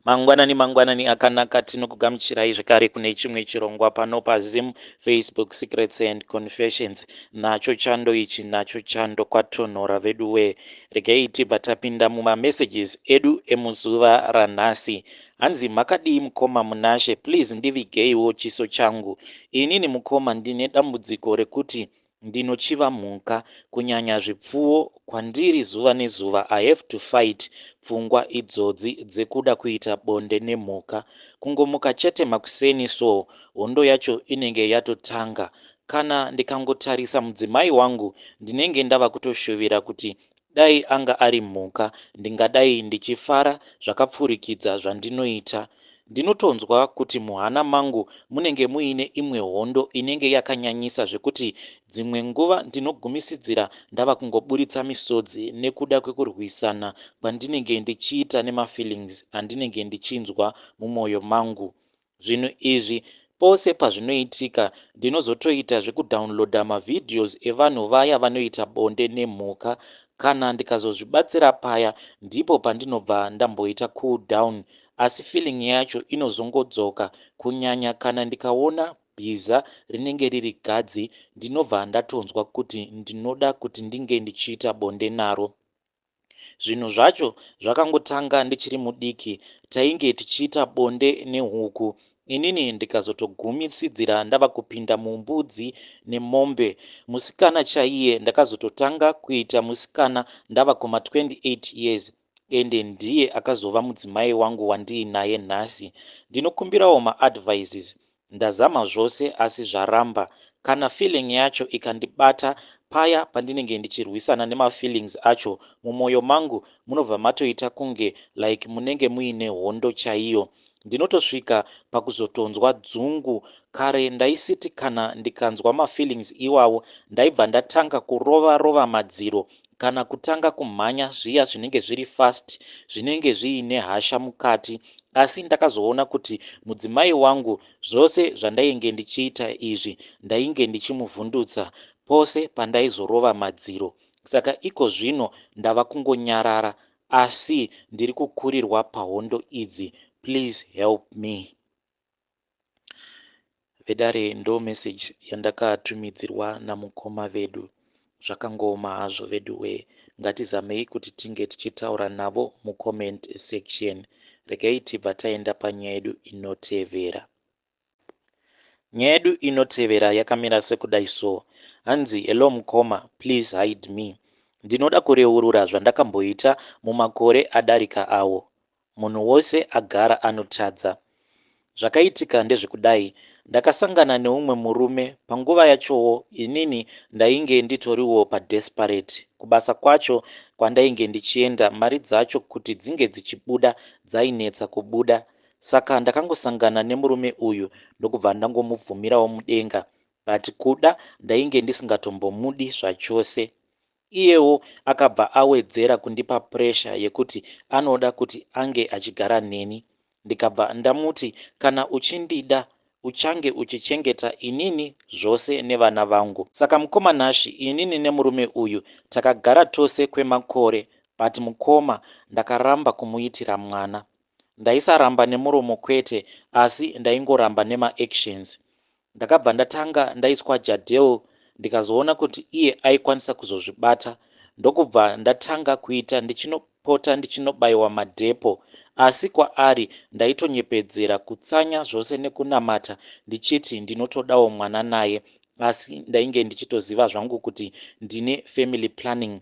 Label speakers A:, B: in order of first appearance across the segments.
A: Mangwanani mangwanani akanaka, tinokugamuchirai zvekare kune chimwe chirongwa pano paZim Facebook Secrets and Confessions. Nacho chando ichi, nacho chando, kwatonhora veduwee. Regai tibva tapinda mumamessages edu emuzuva ranhasi. Hanzi makadii mukoma Munashe, please ndivigeiwo chiso changu. Inini mukoma ndine dambudziko rekuti Ndinochiva mhuka, kunyanya zvipfuwo, kwandiri zuva nezuva I have to fight pfungwa idzodzi dzekuda kuita bonde nemhuka. Kungomuka chete makuseni so, hondo yacho inenge yatotanga. Kana ndikangotarisa mudzimai wangu, ndinenge ndava kutoshuvira kuti dai anga ari mhuka ndingadai ndichifara zvakapfurikidza zvandinoita. Ndinotonzwa kuti muhana mangu munenge muine imwe hondo inenge yakanyanyisa zvekuti dzimwe nguva ndinogumisidzira ndava kungoburitsa misodzi nekuda kwekurwisana kwandinenge ndichiita nemafeelings andinenge ndichinzwa mumwoyo mangu. Zvinhu izvi pose pazvinoitika ndinozotoita zvekudownloader mavideos evanhu vaya vanoita bonde nemhuka. Kana ndikazozvibatsira paya ndipo pandinobva ndamboita cool down asi feeling yacho inozongodzoka kunyanya kana ndikaona bhiza rinenge riri gadzi ndinobva ndatonzwa kuti ndinoda kuti ndinge ndichiita bonde naro. Zvinhu zvacho zvakangotanga ndichiri mudiki, tainge tichiita bonde nehuku inini ndikazotogumisidzira ndava kupinda mumbudzi nemombe. Musikana chaiye ndakazototanga kuita musikana ndava kuma 28 years ende ndiye akazova mudzimai wangu wandiinaye nhasi. Ndinokumbirawo maadvices Ndazama zvose asi zvaramba. Kana feeling yacho ikandibata paya pandinenge ndichirwisana nemafeelings acho mumoyo mangu munobva matoita kunge like munenge muine hondo chaiyo. Ndinotosvika pakuzotonzwa dzungu. Kare ndaisiti kana ndikanzwa mafeelings iwawo ndaibva ndatanga kurova rova madziro kana kutanga kumhanya zviya zvinenge zviri fast zvinenge zviine hasha mukati asi ndakazoona kuti mudzimai wangu zvose zvandainge ndichiita izvi ndainge ndichimuvhundutsa pose pandaizorova madziro saka iko zvino ndava kungonyarara asi ndiri kukurirwa pahondo idzi please help me. Vedare ndo message yandakatumidzirwa namukoma vedu. Zvakangooma hazvo veduwee. Ngatizamei kuti tinge tichitaura navo mucomment section. Regai tibva taenda panyaya yedu inotevera. Nyaya yedu inotevera yakamira sekudai so. Hanzi hello mukoma, please hide me. Ndinoda kureurura zvandakamboita mumakore adarika awo. Munhu wose agara anotadza. Zvakaitika ndezvekudai, ndakasangana neumwe murume panguva yachowo inini ndainge nditoriwo padesperate. Kubasa kwacho kwandainge ndichienda mari dzacho kuti dzinge dzichibuda dzainetsa kubuda. Saka ndakangosangana nemurume uyu ndokubva ndangomubvumirawo mudenga but kuda ndainge ndisingatombomudi zvachose. Iyewo akabva awedzera kundipa pressure yekuti anoda kuti ange achigara neni. Ndikabva ndamuti kana uchindida uchange uchichengeta inini zvose nevana vangu. Saka mukoma Nashy inini nemurume uyu takagara tose kwemakore but mukoma ndakaramba kumuitira mwana. Ndaisaramba nemuromo kwete asi ndaingoramba nemaactions. Ndakabva ndatanga ndaiswa Jadelle ndikazoona kuti iye aikwanisa kuzozvibata ndokubva ndatanga kuita ndichinopota ndichinobaiwa madepo asi kwaari ndaitonyepedzera kutsanya zvose nekunamata ndichiti ndinotodawo mwana naye asi ndainge ndichitoziva zvangu kuti ndine family planning.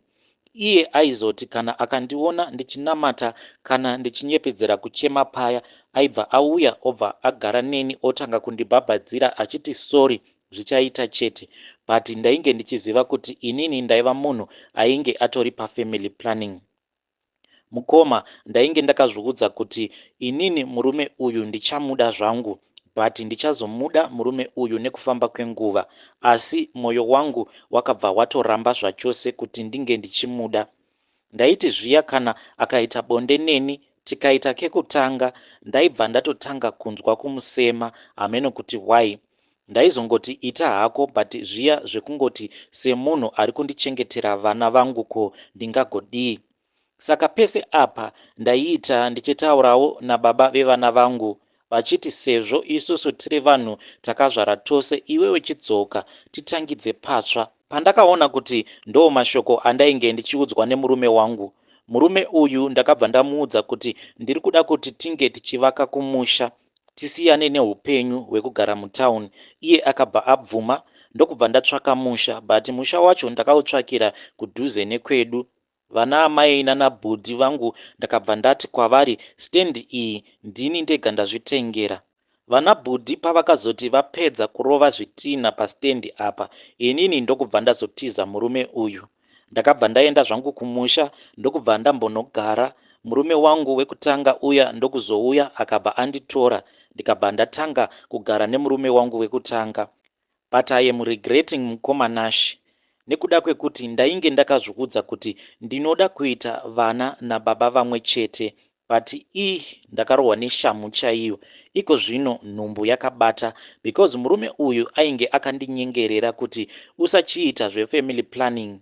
A: Iye aizoti kana akandiona ndichinamata kana ndichinyepedzera kuchema paya aibva auya obva agara neni otanga kundibhabhadzira achiti sorry zvichaita chete but ndainge ndichiziva kuti inini ndaiva munhu ainge atori pafamily planning. Mukoma ndainge ndakazviudza kuti inini murume uyu ndichamuda zvangu but ndichazomuda murume uyu nekufamba kwenguva asi moyo wangu wakabva watoramba zvachose kuti ndinge ndichimuda. Ndaiti zviya kana akaita bonde neni tikaita kekutanga ndaibva ndatotanga kunzwa kumusema hameno kuti why. Ndaizongoti ita hako but zviya zvekungoti semunhu ari kundichengetera vana vangu ko ndingagodii. Saka pese apa ndaiita ndichitaurawo nababa vevana vangu vachiti sezvo isusu tiri vanhu takazvara tose iwewe chidzoka titangidze patsva. Pandakaona kuti ndoo mashoko andainge ndichiudzwa nemurume wangu, murume uyu ndakabva ndamuudza kuti ndiri kuda kuti tinge tichivaka kumusha tisiyane neupenyu hwekugara mutown. Iye akabva abvuma ndokubva ndatsvaka musha but musha wacho ndakautsvakira kudhuze nekwedu. Vana amai nana bhudhi vangu ndakabva ndati kwavari stand iyi ndini ndega ndazvitengera. Vana bhudhi pavakazoti vapedza kurova zvitinha pastand apa inini ndokubva ndazotiza murume uyu. Ndakabva ndaenda zvangu kumusha ndokubva ndambonogara. Murume wangu wekutanga uya ndokuzouya akabva anditora ndikabva ndatanga kugara nemurume wangu wekutanga. But I am regretting mukoma Nash nekuda kwekuti ndainge ndakazviudza kuti ndinoda kuita vana nababa vamwe chete but ii ndakarohwa neshamhu chaiyo. Iko zvino nhumbu yakabata because murume uyu ainge akandinyengerera kuti usachiita zvefamily planning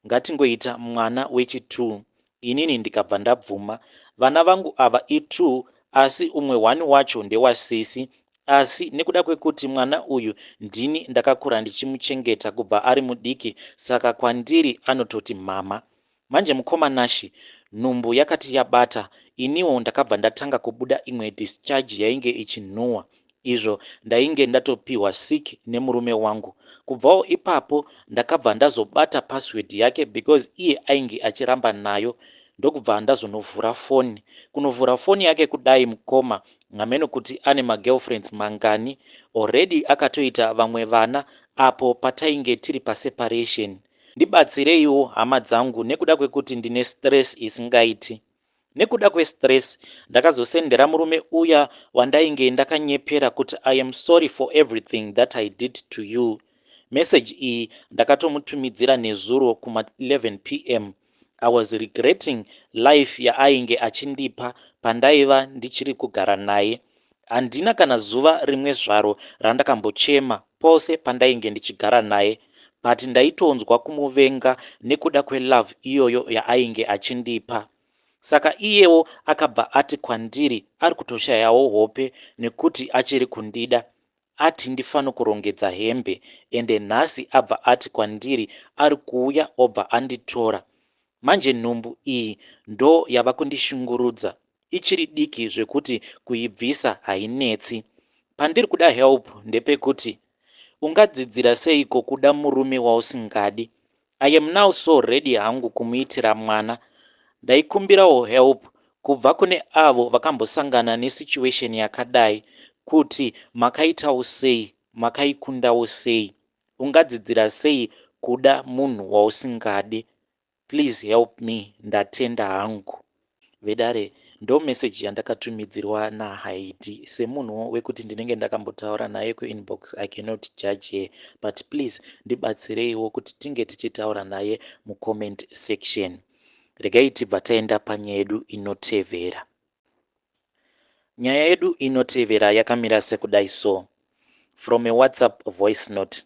A: ngatingoita mwana wechi2 inini ndikabva ndabvuma. Vana vangu ava i2 asi umwe one wacho ndewasisi asi nekuda kwekuti mwana uyu ndini ndakakura ndichimuchengeta kubva ari mudiki saka kwandiri anototi mhamha. Manje mukoma Nashy nhumbu yakati yabata iniwo ndakabva ndatanga kubuda imwe discharge yainge ichinhuhwa izvo ndainge ndatopihwa sick nemurume wangu. Kubvawo ipapo ndakabva ndazobata password yake because iye ainge achiramba nayo ndokubva ndazonovhura foni. Kunovhura foni yake kudai mukoma hameno kuti ane magirlfriends mangani already akatoita vamwe vana apo patainge tiri paseparation. Ndibatsireiwo hama dzangu nekuda kwekuti ndine stress isingaiti. Nekuda kwestress ndakazosendera murume uya wandainge ndakanyepera kuti I am sorry for everything that I did to you. Message iyi ndakatomutumidzira nezuro kuma 11 pm. I was regretting life yaainge achindipa pandaiva ndichiri kugara naye. Handina kana zuva rimwe zvaro randakambochema pose pandainge ndichigara naye but ndaitonzwa kumuvenga nekuda kwelove iyoyo yaainge achindipa. Saka iyewo akabva ati kwandiri ari kutoshayawo hope nekuti achiri kundida. Ati ndifano kurongedza hembe ende nhasi abva ati kwandiri ari kuuya obva anditora. Manje nhumbu iyi ndo yava kundishungurudza. Ichiri diki zvekuti kuibvisa hainetsi. Pandiri kuda help ndepekuti ungadzidzira seiko kuda murume wausingadi. I am now so ready hangu kumuitira mwana. Ndaikumbirawo help kubva kune avo vakambosangana nesituation yakadai kuti makaitawo sei, makaikundawo sei. Ungadzidzira sei kuda munhu wausingadi. Please help me ndatenda hangu. Vedare ndo message yandakatumidzirwa naHaidi semunhuwo wekuti ndinenge ndakambotaura naye kuinbox I cannot judge her but please ndibatsireiwo kuti tinge tichitaura naye mucomment section. Regai tibva taenda panyaya yedu inotevera. Nyaya yedu inotevera yakamira sekudai so. From a WhatsApp voice note.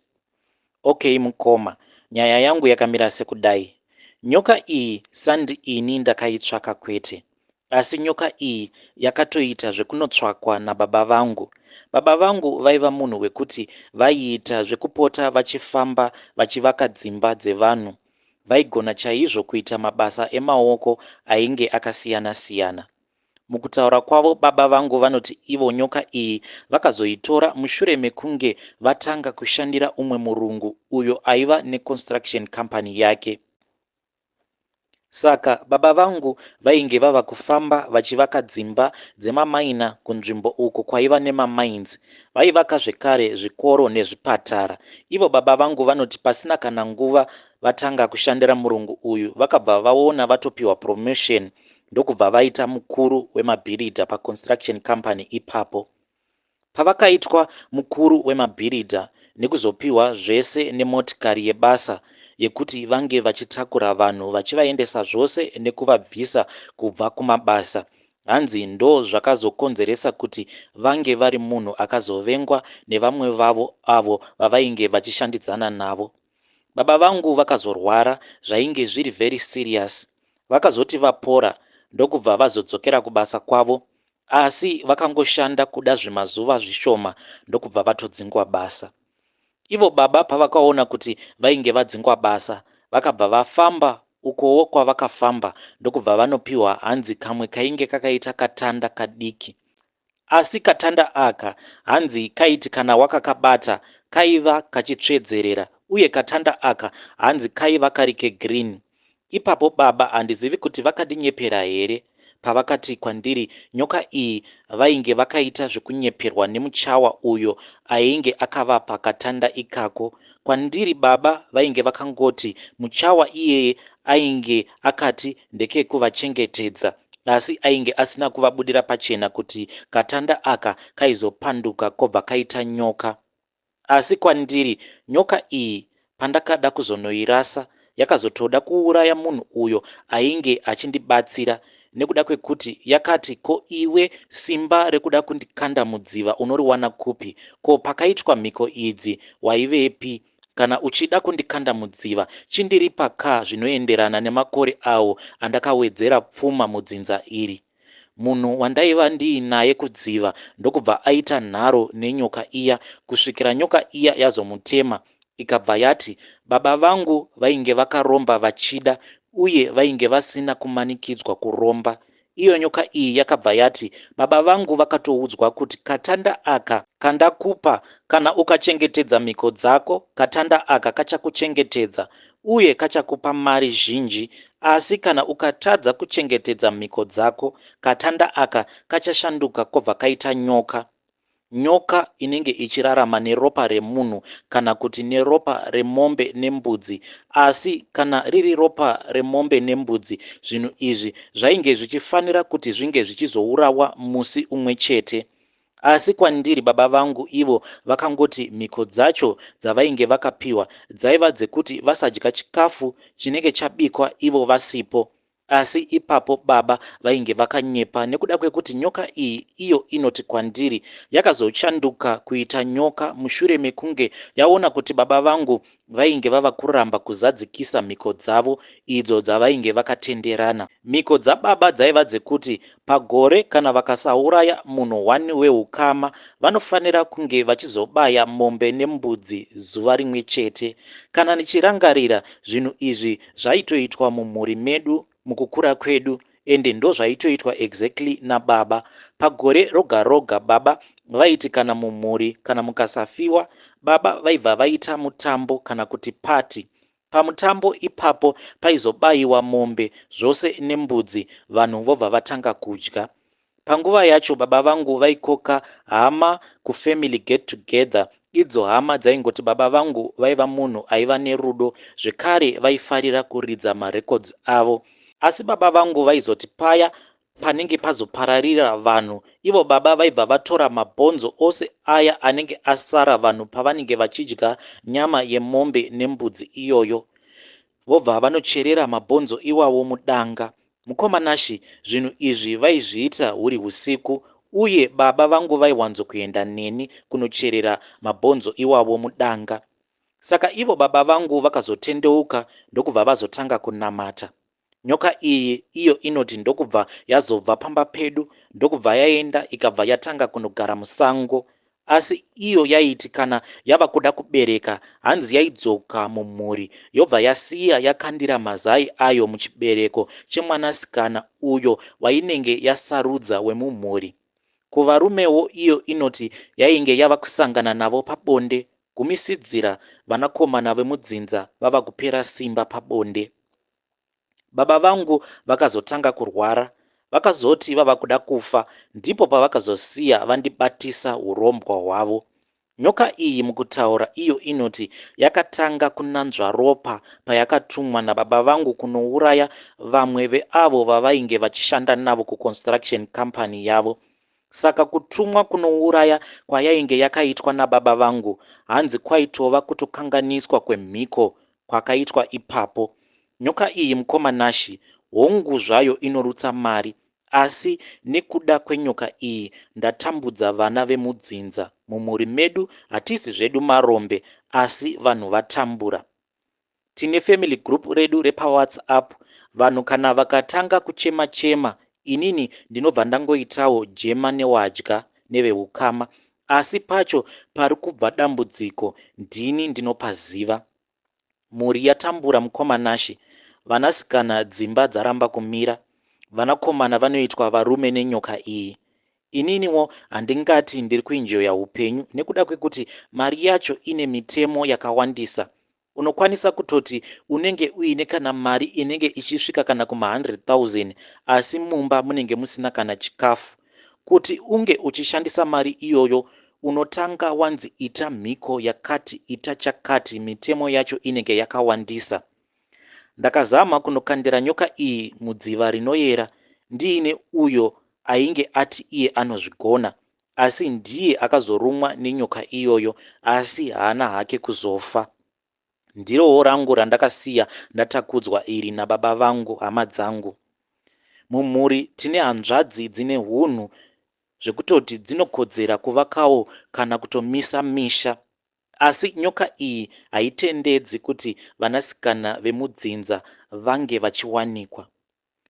A: Okay mukoma, nyaya yangu yakamira sekudai. Nyoka iyi sandi ini ndakaitsvaka kwete. Asi nyoka iyi yakatoita zvekunotsvakwa nababa vangu. Baba vangu vaiva munhu wekuti vaiita zvekupota vachifamba vachivaka dzimba dzevanhu. Vaigona chaizvo kuita mabasa emaoko ainge akasiyana siyana. Mukutaura kwavo baba vangu vanoti ivo nyoka iyi vakazoitora mushure mekunge vatanga kushandira umwe murungu uyo aiva neconstruction company yake. Saka baba vangu vainge vava kufamba vachivaka dzimba dzemamaina kunzvimbo uko kwaiva nemamines. Vaivaka zvekare zvikoro nezvipatara. Ivo baba vangu vanoti pasina kana nguva vatanga kushandira murungu uyu vakabva vaona vatopiwa promotion ndokubva vaita mukuru wemabhiridha paconstruction company ipapo. Pavakaitwa mukuru wemabhiridha nekuzopiwa zvese nemotikari yebasa yekuti vange vachitakura vanhu vachivaendesa zvose nekuvabvisa kubva kumabasa. Hanzi ndo zvakazokonzeresa kuti vange vari munhu akazovengwa nevamwe vavo avo vavainge vachishandidzana navo. Baba vangu vakazorwara zvainge zviri very serious. Vakazoti vapora ndokubva vazodzokera kubasa kwavo asi vakangoshanda kuda zvimazuva zvishoma ndokubva vatodzingwa basa. Ivo baba pavakaona kuti vainge vadzingwa basa vakabva vafamba ukowo kwavakafamba ndokubva vanopiwa hanzi kamwe kainge kakaita katanda kadiki. Asi katanda aka hanzi kaiti kana wakakabata kaiva kachitsvedzerera uye katanda aka hanzi kaiva kari kegreen. Ipapo baba handizivi kuti vakandinyepera here pavakati kwandiri nyoka iyi vainge vakaita zvekunyeperwa nemuchawa uyo ainge akavapa katanda ikako. Kwandiri baba vainge vakangoti muchawa iyeye ainge akati ndekekuvachengetedza asi ainge asina kuvabudira pachena kuti katanda aka kaizopanduka kobva kaita nyoka. Asi kwandiri nyoka iyi pandakada kuzonoirasa yakazotoda kuuraya munhu uyo ainge achindibatsira nekuda kwekuti yakati ko iwe simba rekuda kundikanda mudziva unoriwana kupi ko pakaitwa mhiko idzi waivepi Kana uchida kundikanda mudziva, chindiripa ka zvinoenderana nemakore awo andakawedzera pfuma mudzinza iri. Munhu wandaiva ndiinaye kudziva ndokubva aita nharo nenyoka iya kusvikira nyoka iya yazomutema ikabva yati baba vangu vainge vakaromba vachida uye vainge vasina kumanikidzwa kuromba. Iyo nyoka iyi yakabva yati, Baba vangu vakatoudzwa kuti katanda aka kandakupa kana ukachengetedza mhiko dzako katanda aka kachakuchengetedza uye kachakupa mari zhinji asi kana ukatadza kuchengetedza mhiko dzako katanda aka kachashanduka kobva kaita nyoka. Nyoka inenge ichirarama neropa remunhu kana kuti neropa remombe nembudzi. Asi kana riri ropa remombe nembudzi, zvinhu izvi zvainge zvichifanira kuti zvinge zvichizourawa musi umwe chete. Asi kwandiri baba vangu ivo vakangoti mhiko dzacho dzavainge vakapiwa dzaiva dzekuti vasadya chikafu chinenge chabikwa ivo vasipo. Asi ipapo baba vainge vakanyepa nekuda kwekuti nyoka iyi iyo inoti kwandiri yakazochanduka kuita nyoka mushure mekunge yaona kuti baba vangu vainge vava kuramba kuzadzikisa mhiko dzavo idzo dzavainge vakatenderana. Mhiko dzababa dzaiva dzekuti pagore kana vakasauraya munhu one wehukama vanofanira kunge vachizobaya mombe nembudzi zuva rimwe chete. Kana ndichirangarira zvinhu izvi zvaitoitwa mumhuri medu mukukura kwedu ende ndozvaitoitwa exactly nababa. Pagore roga roga baba vaiti kana mumhuri kana mukasafiwa baba vaibva vaita mutambo kana kuti party. Pamutambo ipapo paizobayiwa mombe zvose nembudzi vanhu vobva vatanga kudya. Panguva yacho baba vangu vaikoka hama kufamily get together idzo hama dzaingoti baba vangu vaiva munhu aiva nerudo zvekare vaifarira kuridza marecords avo. Asi baba vangu vaizoti paya panenge pazopararira vanhu ivo baba vaibva vatora mabhonzo ose aya anenge asara vanhu pavanenge vachidya nyama yemombe nembudzi iyoyo vobva vanocherera mabhonzo iwawo mudanga. Mukoma Nashy zvinhu izvi vaizviita huri husiku uye baba vangu vaiwanzo kuenda neni kunocherera mabhonzo iwawo mudanga. Saka ivo baba vangu vakazotendeuka ndokubva vazotanga kunamata. Nyoka iyi iyo inoti ndokubva yazobva pamba pedu ndokubva yaenda ikabva yatanga kunogara musango. Asi iyo yaiti kana yava kuda kubereka hanzi yaidzoka mumhuri yobva yasiya yakandira mazai ayo muchibereko chemwanasikana uyo wainenge yasarudza wemumhuri. Kuvarumewo iyo inoti yainge yava kusangana navo pabonde gumisidzira vanakomana vemudzinza vava kupera simba pabonde. Baba vangu vakazotanga kurwara. Vakazoti vava kuda kufa ndipo pavakazosiya vandibatisa hurombwa hwavo. Nyoka iyi mukutaura iyo inoti yakatanga kunanzva ropa payakatumwa nababa vangu kunouraya vamwe veavo vavainge vachishanda navo kuconstruction company yavo. Saka kutumwa kunouraya kwayainge yakaitwa nababa vangu hanzi kwaitova kutokanganiswa kwemhiko kwakaitwa ipapo. Nyoka iyi mukoma Nashy hongu zvayo inorutsa mari asi nekuda kwenyoka iyi ndatambudza vana vemudzinza. Mumhuri medu hatisi zvedu marombe asi vanhu vatambura. Tine family group redu repaWhatsApp Vanhu kana vakatanga kuchema chema inini ndinobva ndangoitawo jema newadya neveukama asi pacho pari kubva dambudziko ndini ndinopaziva. Mhuri yatambura mukoma Nashe. Vanasikana dzimba dzaramba kumira. Vanakomana vanoitwa varume nenyoka iyi. Ininiwo handingati ndiri kuenjoya hupenyu nekuda kwekuti mari yacho ine mitemo yakawandisa. Unokwanisa kutoti unenge uine kana mari inenge ichisvika kana kuma 100,000 asi mumba munenge musina kana chikafu. Kuti unge uchishandisa mari iyoyo unotanga wanzi ita mhiko yakati ita chakati mitemo yacho inenge yakawandisa. Ndakazama kunokandira nyoka iyi mudziva rinoyera ndiine uyo ainge ati iye anozvigona asi ndiye akazorumwa nenyoka iyoyo asi haana hake kuzofa. Ndirowo rangu randakasiya ndatakudzwa iri nababa vangu hama dzangu. Mumhuri tine hanzvadzi dzine hunhu zvekutoti dzinokodzera kuvakawo kana kutomisa misha. Asi nyoka iyi haitendedzi kuti vanasikana vemudzinza vange vachiwanikwa.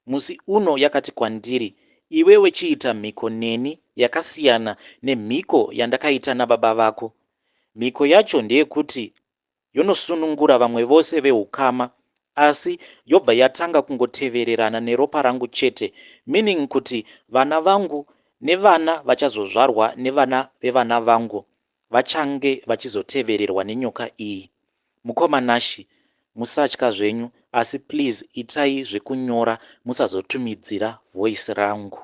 A: Musi uno yakati kwandiri, Iwewe chiita mhiko neni yakasiyana nemhiko yandakaita nababa vako. Mhiko yacho ndeyekuti yonosunungura vamwe vose vehukama asi yobva yatanga kungotevererana neropa rangu chete meaning kuti vana vangu nevana vachazozvarwa nevana vevana vangu vachange vachizotevererwa nenyoka iyi. Mukoma Nashy musatya zvenyu asi please itai zvekunyora musazotumidzira voice rangu.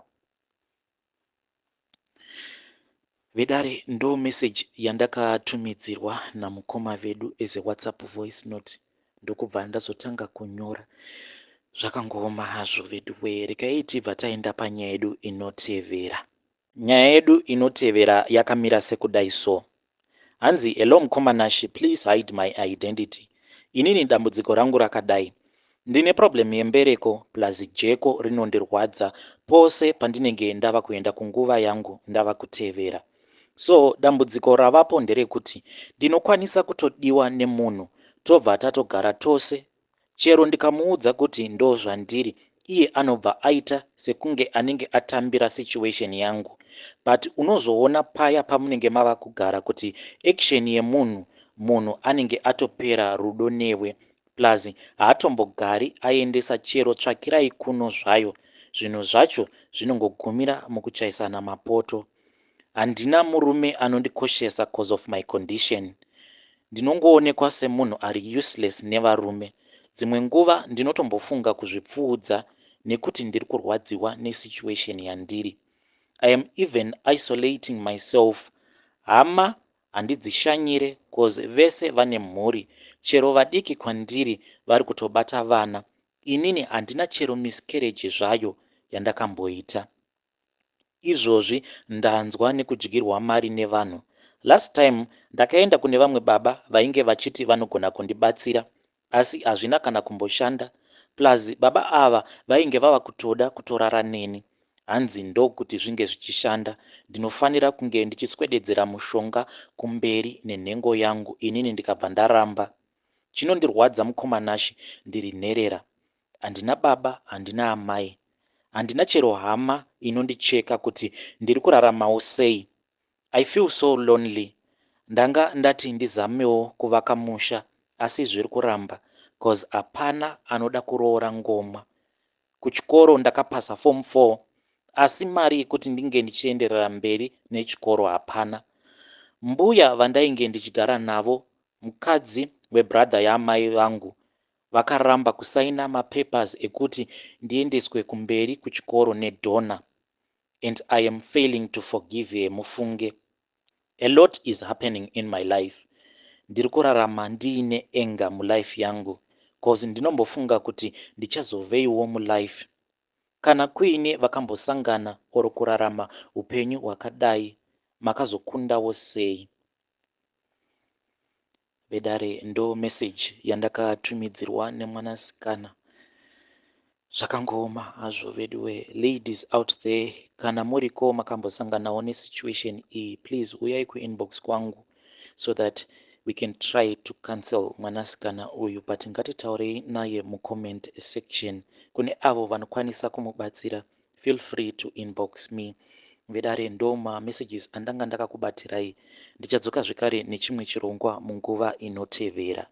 A: Vedare ndo message yandakatumidzirwa namukoma vedu as a WhatsApp voice note ndokubva ndazotanga kunyora. Zvakangooma hazvo veduwee regai tibva taenda panyaya yedu inotevera. Nyaya yedu inotevera yakamira sekudai so. Hanzi hello mukoma Nashy please hide my identity. Inini dambudziko rangu rakadai. Ndine problem yembereko plus jeko rinondirwadza pose pandinenge ndava kuenda kunguva yangu ndava kutevera. So dambudziko ravapo nderekuti ndinokwanisa kutodiwa nemunhu tobva tatogara tose Chero ndikamuudza kuti ndozvandiri iye anobva aita sekunge anenge atambira situation yangu but unozoona paya pamunenge mava kugara kuti action yemunhu munhu anenge atopera rudo newe plus haatombogari aendesa chero tsvakirai kuno zvayo zvinhu zvacho zvinongogumira mukuchaisana mapoto. Handina murume anondikoshesa cause of my condition. Ndinongoonekwa semunhu ari useless nevarume. Dzimwe nguva ndinotombofunga kuzvipfuudza nekuti ndiri kurwadziwa nesituation yandiri. I am even isolating myself. Hama handidzishanyire cause vese vane mhuri. Chero vadiki kwandiri vari kutobata vana. Inini handina chero miscarriage zvayo yandakamboita. Izvozvi ndanzwa nekudyirwa mari nevanhu. Last time ndakaenda kune vamwe baba vainge vachiti vanogona kundibatsira asi hazvina kana kumboshanda. Plus baba ava vainge vava kutoda kutorara neni. Hanzi ndokuti zvinge zvichishanda ndinofanira kunge ndichiswededzera mushonga kumberi nenhengo yangu inini ndikabva ndaramba. Chinondirwadza mukoma Nashy ndiri nherera. Handina baba handina amai. Handina chero hama inondicheka kuti ndiri kuraramawo sei. I feel so lonely. Ndanga ndati ndizamewo kuvaka musha asi zviri kuramba coz hapana anoda kuroora ngomwa. Kuchikoro ndakapasa form four asi mari yekuti ndinge ndichienderera mberi nechikoro hapana. Mbuya vandainge ndichigara navo mukadzi webrother yaamai vangu Vakaramba kusaina mapapers ekuti ndiendeswe kumberi kuchikoro nedonor and I am failing to forgive her mufunge. A lot is happening in my life. Ndiri kurarama ndiine anger mulife yangu cause ndinombofunga kuti ndichazoveiwo mulife. Kana kuine vakambosangana or kurarama hupenyu hwakadai makazokundawo sei? Vedare ndo message yandakatumidzirwa nemwanasikana. Zvakangooma hazvo veduwe. Ladies out there kana muriko makambosanganawo nesituation iyi please uyai kuinbox kwangu so that We can try to cancel mwanasikana uyu, but ngatitaurei naye mucomment section. Kune avo vanokwanisa kumubatsira, feel free to inbox me. Vedare, ndo mamessages andanga ndakakubatirai. Ndichadzoka zvekare nechimwe chirongwa munguva inotevera.